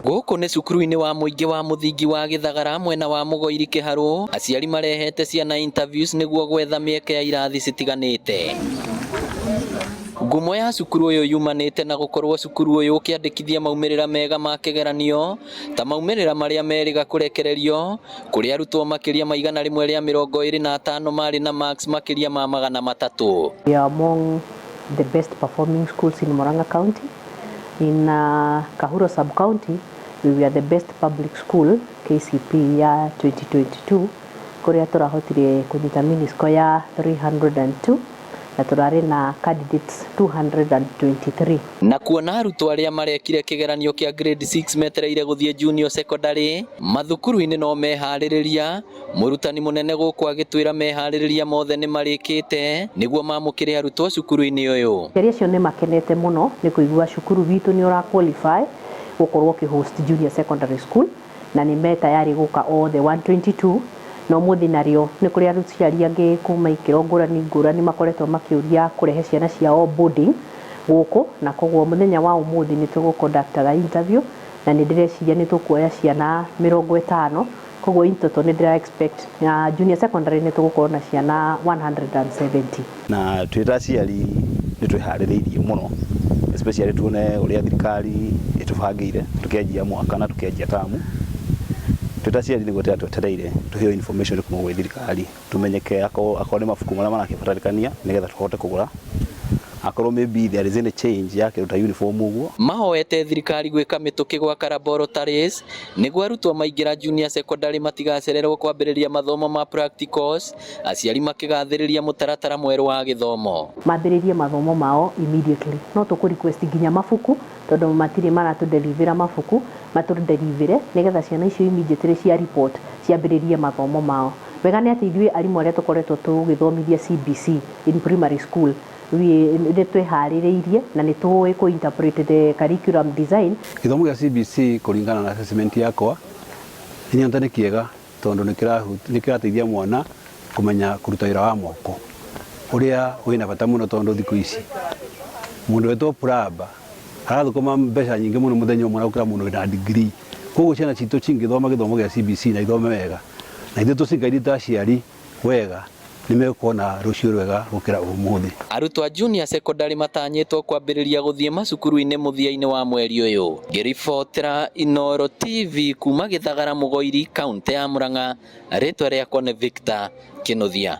Gũkũ nĩ cukuru-inĩ wa mũingĩ wa mũthingi wa Gĩthagara mwena wa Mũgoiri Kĩharũ, aciari marehete ciana interviews nĩguo gwetha mĩeke ya irathi citiganĩte. Ngumo ya cukuru ũyũ yumanĩte na gũkorwo cukuru ũyũ ũkĩandĩkithia maumĩrĩra mega ma kĩgeranio ta maumĩrĩra marĩa merĩga kũrekererio kũrĩa arutwo makĩria ma 125 marĩ na marks makĩria ma 300. We are among the best performing schools in Murang'a County. In Kahuro sub-county, we were the best public school KCP ya 2022 kuria turahotire kunyita mean score ya 302 na turari na candidates 223. Na kuona arutwo arĩa marekire kĩgeranio kĩa grade 6 metereire gũthiĩ junior secondary mathukuru-inĩ no meharĩrĩria. Mũrutani mũnene gũkũ agĩtwĩra meharĩrĩria mothe nĩ marĩkĩte nĩguo mamũkĩre arutwo cukuru-inĩ ũyũ. Aciari acio nĩ makenete mũno nĩ kũigua cukuru witũ nĩ ũra qualify gũkorwo ũkĩ host junior secondary school, na nĩ me tayari gũka othe 122. Na ũmũthĩ narĩo nĩ kũrĩ aciari angĩ kuma ikĩro ngũrani ngũrani makoretwo makĩũria kũrehe ciana ciao boarding gũkũ, na koguo mũthenya wa ũmũthĩ nĩ tũgũ conduct interview, na nĩ ndĩreciria nĩ tũkuoya ciana 50. Koguo in total nĩ ndĩra expect na junior secondary nĩ tũgũkorwo na ciana 170. Na twĩ ta aciari nĩ twĩharĩrĩirie mũno, especially tuone ũrĩa thirikari ĩtũbangĩire tũkĩanjia mwaka na tũkĩanjia tamu. Twĩ ta aciari nĩguo twetereire tũheo information kuma gwĩ thirikari, tumenyeke akorwo nĩ mabuku marĩa marakĩbatarĩkania nĩgetha tũhote kũgũra, akorwo maybe there is any change ya kĩndũ ta uniform ũguo. Mahoete thirikari gwĩka mĩtũkĩ gwaka laboratories nĩguo arutwo maingĩra junior secondary matigacererwo kwambĩrĩria mathomo ma practicals. Aciari makĩgathĩrĩria mũtaratara mwerũ wa gĩthomo. Mambĩrĩrie mathomo mao immediately. No tũkũ request nginya mabuku, tondũ matirĩ maratũdelivera mabuku, matũdelivere nĩgetha ciana icio immediately cia report ciambĩrĩrie mathomo mao. Wega nĩ atĩ ithuĩ arimũ arĩa tũkoretwo tũgĩthomithia CBC in primary school nĩ twĩharĩrĩirie na nĩ tũĩ kũ interpret the curriculum design. Gĩthomo gĩa CBC, kũringana na assessment yakwa, nĩ nyonete nĩ kĩega tondũ nĩ kĩrateithia mwana kũmenya kũruta wĩra wa moko ũrĩa wĩna bata mũno, tondũ thikũ ici mũndũ wetwo plumber arathũkũma mbeca nyingĩ mũno mũthenya ũmwe na gũkĩra mũndũ wĩna degree. Koguo ciana citũ cingĩthoma gĩthomo gĩa CBC na ithome wega na ithuĩ tũcingaithie ta aciari wega, nĩ mekuona rũciũ rwega gũkĩra ũmũthĩ. Arutwo a junior secondary matanyĩtwo kwambĩrĩria gũthiĩ macukuru-inĩ mũthia-inĩ wa mweri ũyũ. Ngĩribotera Inooro TV kuma Gĩthagara Mũgoiri, kaũntĩ ya Murang'a, rĩtwa rĩakwa nĩ Victor Kĩnuthia.